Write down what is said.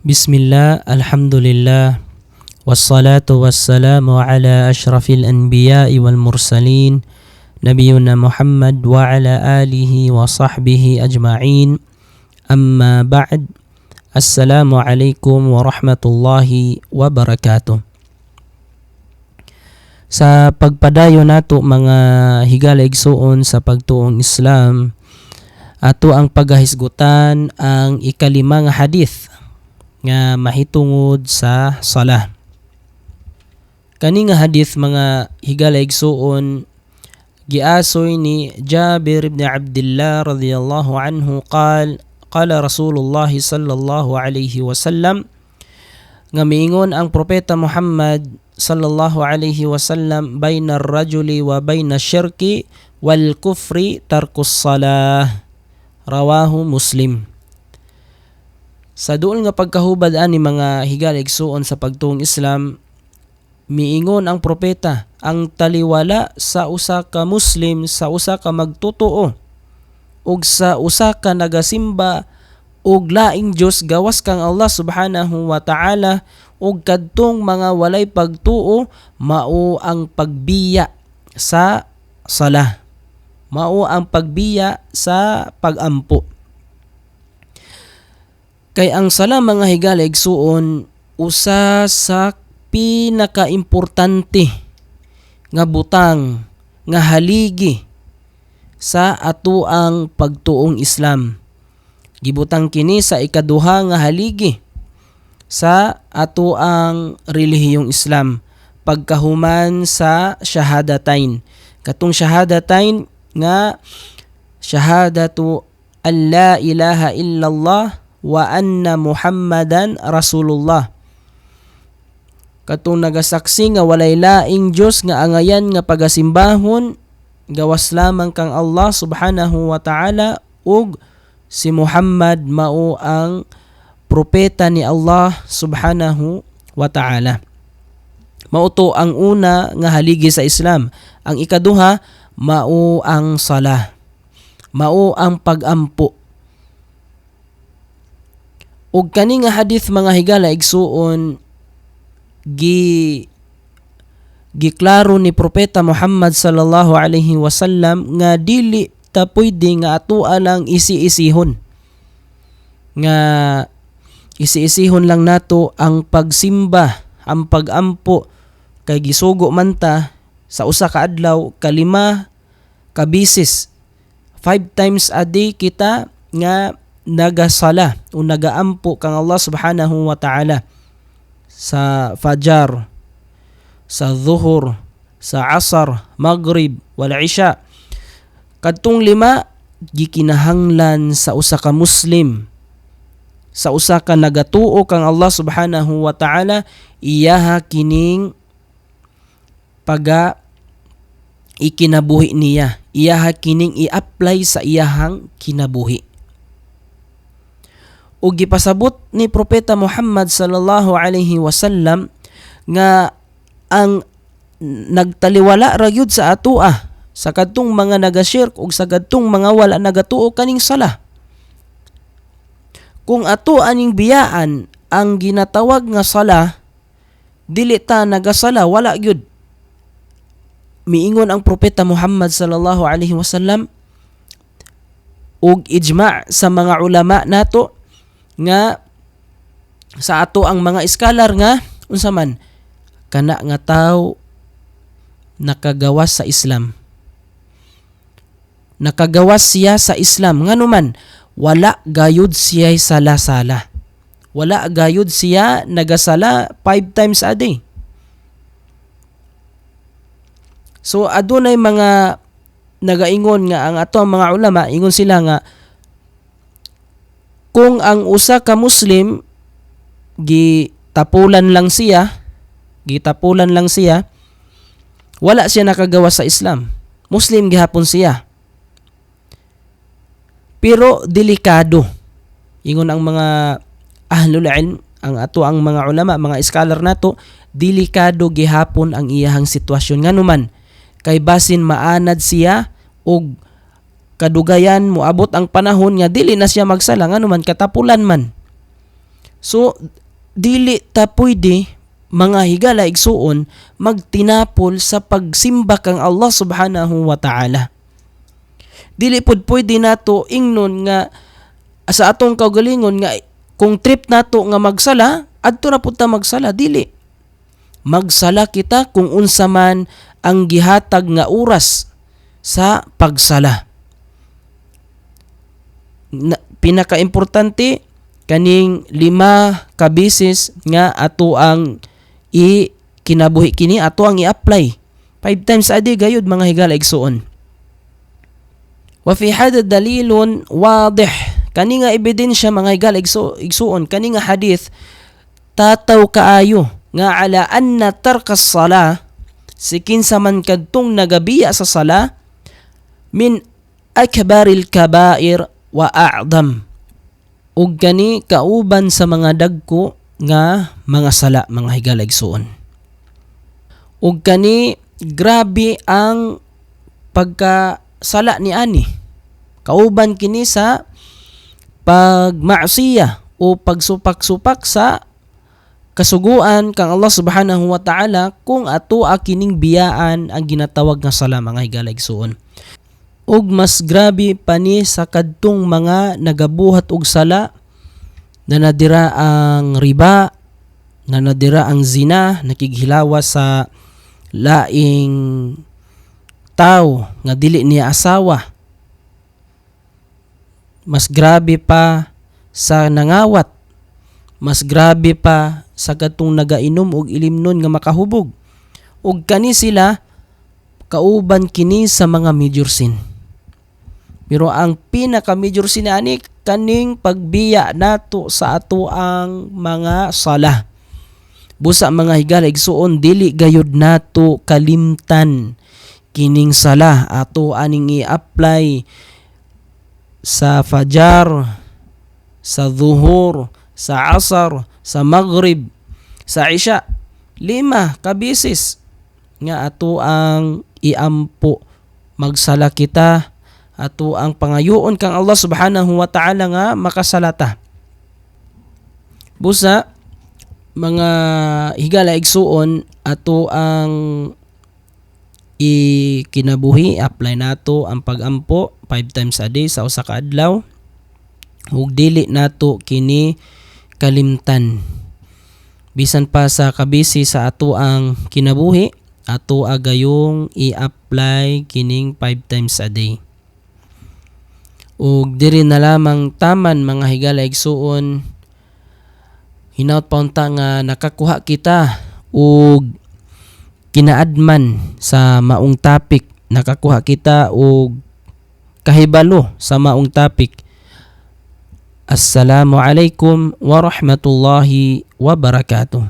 Bismillah, alhamdulillah, wassalatu wassalamu ala ashrafil anbiya'i wal mursalin, nabiyuna Muhammad wa ala alihi wa sahbihi ajma'in. Amma ba'd. Assalamu alaikum wa rahmatullahi wa barakatuh. Sa pagpadayon nato, mga higala igsuon sa pagtuong Islam, ato ang pagahisgutan ang ikalima nga hadith nga mahitungod sa salah. Kani nga hadith, mga higala igsuon, giasoy ni Jabir ibn Abdullah radhiyallahu anhu قال قال رسول الله صلى الله عليه وسلم, nga miingon ang propeta Muhammad sallallahu alaihi wasallam, "بين الرجل وبين الشرك والكفر ترك الصلاة." رواه مسلم. Sa duol nga pagkahubad ani, mga higala igsuon sa pagtuong Islam, miingon ang propeta, ang taliwala sa usa ka Muslim, sa usa ka magtotoo ug sa usa ka nagasimba og laing Dios gawas kang Allah subhanahu wa ta'ala ug kadtong mga walay pagtuo, mao ang pagbiya sa sala, mao ang pagbiya sa pagampo. Kay ang sala, mga higala igsuon, usa sa pinakaimportante nga butang nga haligi sa atoang pagtuong Islam. Gibutang kini sa ikaduha nga haligi sa atoang relihiyong Islam pagkahuman sa syahadatain. Katong syahadatain nga شهادة أن لا إله إلا الله وأن محمدا رسول الله. Katong nagasaksi nga walay laing Dios nga angayan nga pagasimbahon gawas lamang kang Allah subhanahu wa ta'ala ug si Muhammad mao ang propeta ni Allah subhanahu wa ta'ala. Mao to ang una nga haligi sa Islam. Ang ikaduha mao ang sala. Mao ang pagampo. Ug kani nga hadith, mga higala igsuon, giklaro ni propeta Muhammad sallallahu alaihi wasallam nga dili ta pwede nga atoa lang isi-isihon, nga isi-isihon lang nato ang pagsimba, ang pagampo, kay gisugo man ta sa usa ka adlaw kalima ka bisis, five times a day kita nga nagasala o nagaampo kang Allah subhanahu wa ta'ala sa fajar, sa zuhur, sa asar, maghrib, wal isya. Kadtong lima gikinahanglan sa usa ka Muslim, sa usa ka nagatuo kang Allah subhanahu wa ta'ala, iyaha kining paga ikinabuhi niya, iyaha kining i-apply sa iyahang kinabuhi. Ug gipasabot ni propeta Muhammad sallallahu alaihi wasallam nga ang nagtaliwala ra gyud sa atoa sa kadtong mga nagashirk ug sa kadtong mga wala nagatuo kaning sala. Kung ato aning biyaan ang ginatawag nga sala, dili ta nagasala, wala gyud. Miingon ang propeta Muhammad sallallahu alaihi wasallam ug ijma' sa mga ulama nato nga sa ato ang mga iskalar nga unsa man kana nga tawo, nakagawas sa Islam. Nakagawas siya sa Islam ngano man wala gayud siya sala-sala. Wala gayud siya nagasala five times a day. So adunay mga nagaingon nga ang ato ang mga ulama, ingon sila nga kung ang usa ka Muslim gitapulan lang siya, wala siya nakagawas sa Islam. Muslim gihapon siya. Pero delikado. Ingon ang mga ahlul ilm, ang ato ang mga ulama, mga scholar nato, delikado gihapon ang iyahang sitwasyon. Nganuman, kay basin maanad siya og kadugayan moabot ang panahon nga dili na siya magsala, nganuman katapulan man. So dili ta pwede, mga higala igsuon, magtinapol sa pagsimba kang Allah subhanahu wa ta'ala. Dili pud pwede nato ingnon nga sa atong kaugalingon nga kung trip nato nga magsala, adto na pud ta magsala. Dili. Magsala kita kung unsa man ang gihatag nga oras sa pagsala. Na, pinakaimportante kaning 5 ka beses nga ato ang i kinabuhi kini, ato ang i-apply 5 times a day gayud, mga higala igsuon. Wa fi hada dalilun wadih, kani nga ebidensya, mga higala igsuon, kani nga hadith tataw kaayo nga ala anna tarka sala, si kinsa man kadtong nagabiya sa sala, min akbaril kabair wa a'dam, ug kani kauban sa mga dagko nga mga sala, mga higala igsuon. Ug kani grabe ang pagkasala ni ani. Kauban kini sa pagmaasiya o pagsupak-supak sa kasuguan kang Allah subhanahu wa ta'ala kung ato kining biyaan ang ginatawag nga sala, mga higala igsuon. Ug mas grabe pa ni sa kadtong mga nagabuhat og sala na nadira ang riba, na nadira ang zina, nakighilawa sa laing tao nga dili niya asawa. Mas grabe pa sa nangawat. Mas grabe pa sa kadtong nagainom og ilimnon nga makahubog. Ug kani sila kauban kini sa mga major sin. Pero ang pinaka major sin ani kaning pagbiya nato sa ato ang mga sala. Busa, mga higala igsuon, dili gayud nato kalimtan kining sala, ato aning i-apply sa fajar, sa zuhur, sa asar, sa maghrib, sa isya. 5 ka beses nga ato ang iampo. Magsala kita, ato ang pangayoon kang Allah subhanahu wa ta'ala nga makasalata. Busa, mga higala igsuon, ato ang ikinabuhi, apply nato ang pagampo 5 times a day sa usa ka adlaw ug dili nato kini kalimtan. Bisan pa sa kabisi sa ato ang kinabuhi, ato agayong i-apply kining 5 times a day. Ug diri na lamang taman, mga higala igsuon, hinaut pa unta nga nakakuha kita og kinaadman sa maong topic, nakakuha kita og kahibalo sa maong topic. Assalamu alaikum warahmatullahi wabarakatuh.